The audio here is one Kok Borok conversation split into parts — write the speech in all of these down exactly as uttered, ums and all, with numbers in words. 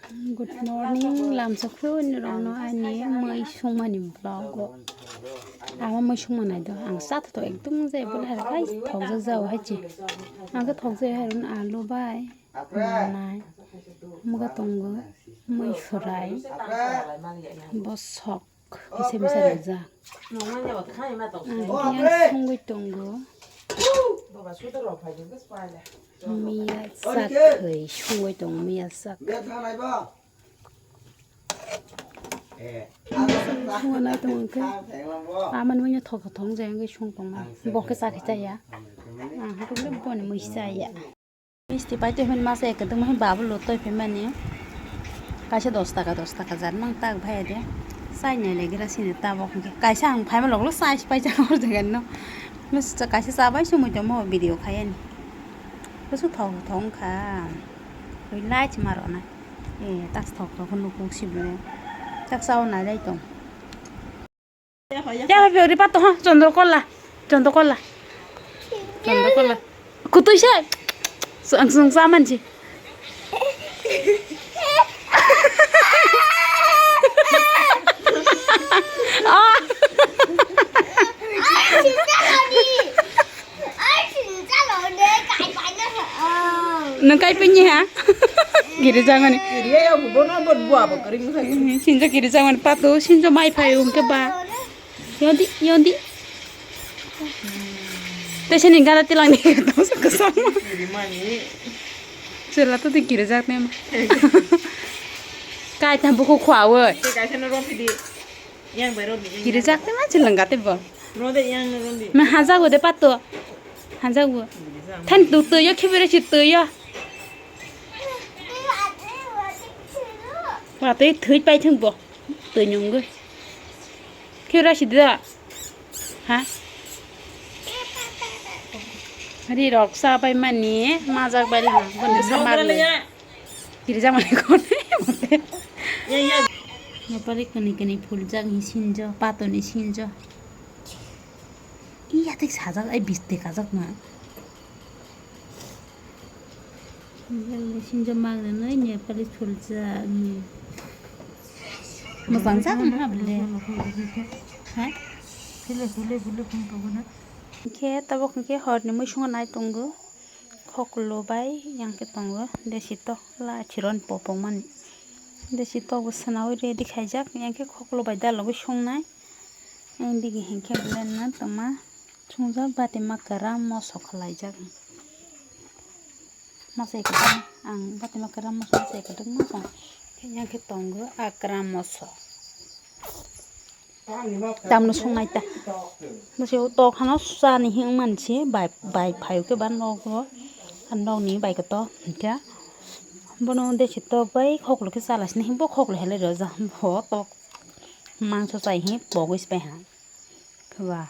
Good morning, lamsa phuru norokno ani mui sungmani vlog o. Ama mui sungma nai do, ang cha tho ekdum je bole hai thokjak jao hai chi. Ang khe thokjak hai rwno alu bai manai. Muga tongo mui fry, bosok. Kisa misa rwjak. Ang yang sungwi tongo. Miya sak hai sungwi tongo, miya sak. Sungwi nai tongo khe. Amani manya thok thok jai wngwi sung tongmani. Bo khe cha khe chaya. Ang hatung le boni mui chaya. Misti pai twi hwn masa ekdom hwn babu lo twi phaimani. Kaisa dos taka, dos taka jar mang tak bhai de. Sai nai le gira sini tabok hwnkhe. Kaisa ang phaima lok lo sai pai cha hor jaga no. Mis kaisa cha bai sumui tongmo video khai ani. Kusu thong thong kha. Koi lai chima rona. E tak thok thok hwn nukuk sibole. Tak cha o nai lai tong. Ya, ya, ya, ripat tuh, Chandrakala. Chandrakala. Chandrakala. Kutu siya. Ang sung saman si. Ah. Nwng kai pini ha? Giri jangani. Giri ya, ya, bono bot bua bo kering sa. Sinjo giri jangani patu, sinjo mai phai ungke ba. Yondi, yondi. Te sini gana tilang ni tong sa kesam. Giri mani. Sela tu giri jak nem. Kai tam buku khwa woi. Te kai sana rompi di. Yang bai rompi. Giri jak te ma chilang gate bo. Rode yang na rompi. Ma haja go de patu. Haja go. Than tu tu yo khibire si tu yo. Wa tei thui pai thung bo. Tui nyungwi. Khira sidi da. Ha? Ri rok sa pai mani majak bai la. Boni sa mar le. Kiri jang mani kon. Nepali kani kani phul jak ni sinjo, pato ni sinjo. Iya tei sajak ai biste kajak ma. Sinjo magna noi Nepali suljak ni. Mojang jak wngkha bole. Ha? Hile hile hile phone tongona. Hingke tabok hingke horni muisungo nai tongo. Khoklo bai yang khe tongo. Desi tok la chiron popok mani. Desi tok bo sanaui ready khaijak. Yang khe khoklo bai dalogoi songnai. Yang digi hingke blend na tongma. Chungjak bati ma kwram moso khwlaijak. Masa ekdom ang bati ma kwram moso masa ekdom moso. Yang khe tongo a kwram moso. Tamno sungnai ta. Masa o tok hano sani hing mansi bai, bai phaio khe ban nogo. Nogni bai koto hingke. Bono desi tok bai khoklo khe chalasini hing bo khoklo helai rw ja. Bo tok mangso chai hing pogoi se pai ha. Khe ba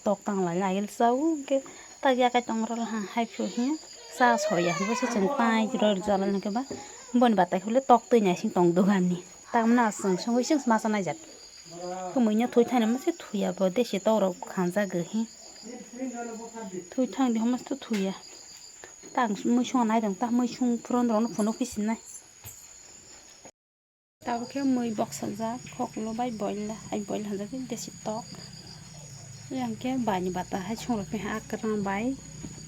tok tang lai lai le cha o hingke tak ya kai tong rw ha hai phu hing cha soya hingke se chwng pai rw jala hingke ba boni batai hole tok twi nai sing tong dogan ni tamna chwng songwi chwng ma cha nai jak. Kwmwi no thwi thani mase thwi ya bo desi tok rok khanjak gwi hi thwi thang di homa se thwi ya tak mui song nai rong tak mui song phuru rok no phunuk phi sinai. Tabuk khe mui boksajak, khoklo bai boila, ai boil hanjak khe desi tok. Yang khe bai ni bata hai song rok khe akwrang bai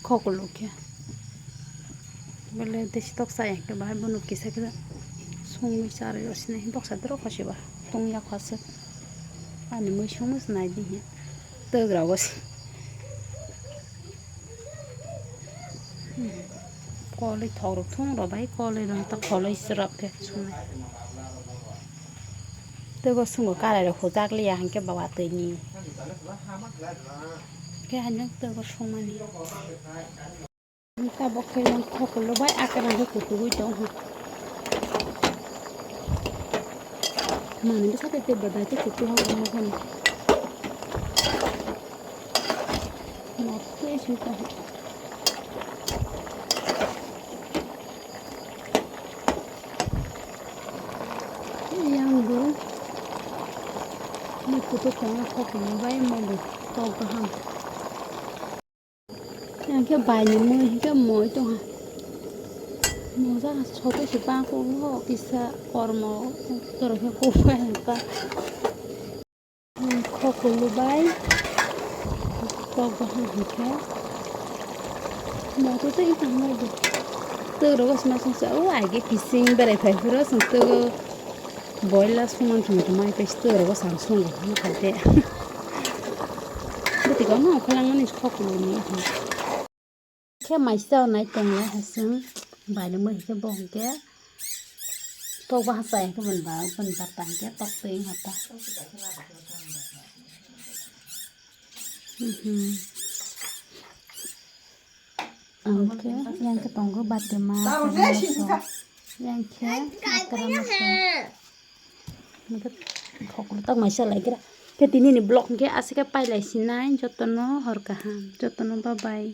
khoklo khe. Bole desi tok cha yang khe bahai bono kisa khe songwi cha rw sinai boksa dorok khasiba tong ya khaswk. Ani mui songma se nai di hi twk rok o se. Koloi thok rok thung rok bai koloi rok ta koloi srok khe sungnai. Tei bo sungo karai rok hujak liya hinkhe ba watwi ni. Khe haino tei bo sungmani. Tabok khe yang khokolo bai akwrang khe kutugwi tong ha. Mani bwsa tei tei badai tei kutu ha omo khani. Motto sui tong ha. Yang bo ni kutu tong ha khokolo bai mo bo tok kaham. Yang khe bai ni mui hinkhe moi tong ha. Moja sotwi se bangkuk no kisa kormo toro khe kuphai hwnka. Khokulu bai tok bahai hwnkhe moto tei tangmani twi rogo sma songsa o aige kising berai phai phuru chwng twi boila songmani thwngwi tongmani tei twi rogo sam songwi hwnkhai tei bwtwi kok no ongkholangmani khokulu ni. Khe maisa nai tonglai hasing bailwngwi hwnkhe bo hwnkhe tok bahai chaya khe bini ba bini bata hwnkhe tok twi hota. Mhm. Ang khe yang khe tongo batema, yang khe matara masa. Hwnkhe khokulu tak maisa laikra. Khe tini ni vlog hwnkhe aswk khe pailai sinai jotono hor kaham jotono bye bye.